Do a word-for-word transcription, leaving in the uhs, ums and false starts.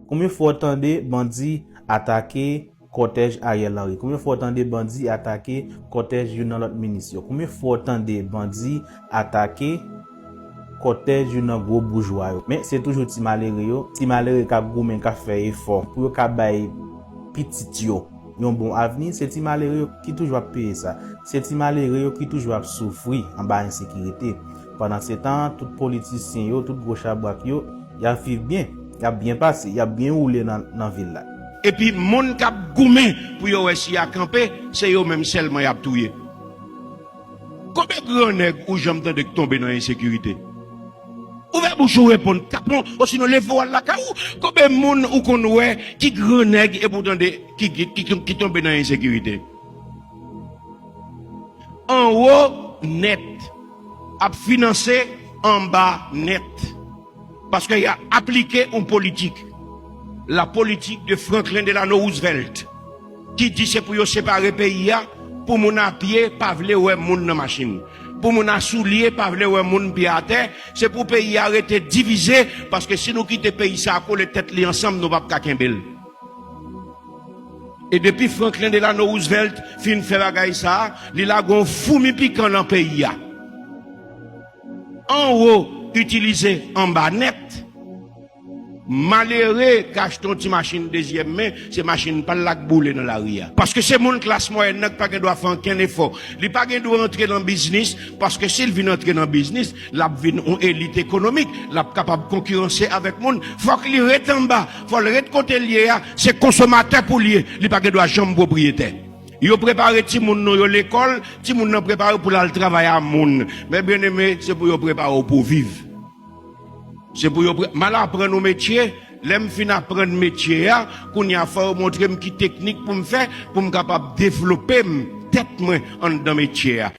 Konbyen fwa w tande bandi atake kòtèj Ariel Henry? Konbyen fwa w tande bandi atake kòtèj youn nan lòt minis yo? Konbyen fwa w tande bandi atake kòtèj youn nan gwo boujwa yo? Men se toujou ti malere yo, ti malere k ap goumen, k ap fè efò pou yo ka bay pitit yo yon bon avni, se ti malere yo ki toujou ap peye sa. Se ti malere yo ki toujou ap soufri anba ensekirite. Pandansetan, tout politisyen yo, tout gwo chabrak yo, y ap viv byen, y ap byen pase, y ap byen woule nan, nan vil la. Epi moun k ap goumen pou yo wè si y a kanpe, se yo menm sèlman y ap touye. Konbyen grannèg ou janm tande k tonbe nan ensekirite? Ouvè bouch ou, reponn, kapon, osinon leve w al lakay ou. Konbyen moun ou konn wè ki grannèg epi w tande ki, ki, ki, ki tonbe nan ensekirite? Anwo nèt ap finanse anba nèt. Paske y a aplike yon politik, la politique de Franklin Delano Roosevelt, ki di se pou yo separe peyi a, pou moun a pye pa vle wè moun nan machin, pou moun a soulye pa vle wè moun pye atè, se pou peyi a rete divize, paske si nou kite peyi sa a kole tèt li ansanm, nou p ap ka kenbe l. E depi Franklin Delano Roosevelt fin fè bagay sa a, li lage yon foumi pikan nan peyi a. Anwo itilize anba nèt. Malere k achte yon ti machin dezyèm men, se machin pa l la k boule nan lari a. Paske se moun klas mwayèn nan k pa gen dwa fè ankenn efò. Li pa gen dwa antre nan biznis, paske si l vin antre nan biznis, l ap vin yon elit ekonomik, l ap kapab konkiranse avèk moun. Fòk li ret anba, fò l ret kote l ye a, se konsomatè pou l ye, li pa gen dwa janm pwopriyetè. Yo prepare timoun nou yo lekòl, timoun nan prepare pou l al travay a moun. Men byeneme, se pou yo prepare w pou w viv. Se pou yo pre-, m al aprann yon metye, lè m fin aprann metye a, kounye a fò yo montre m ki teknik pou m fè, pou m kapab devlope m, tèt mwen anndan metye a.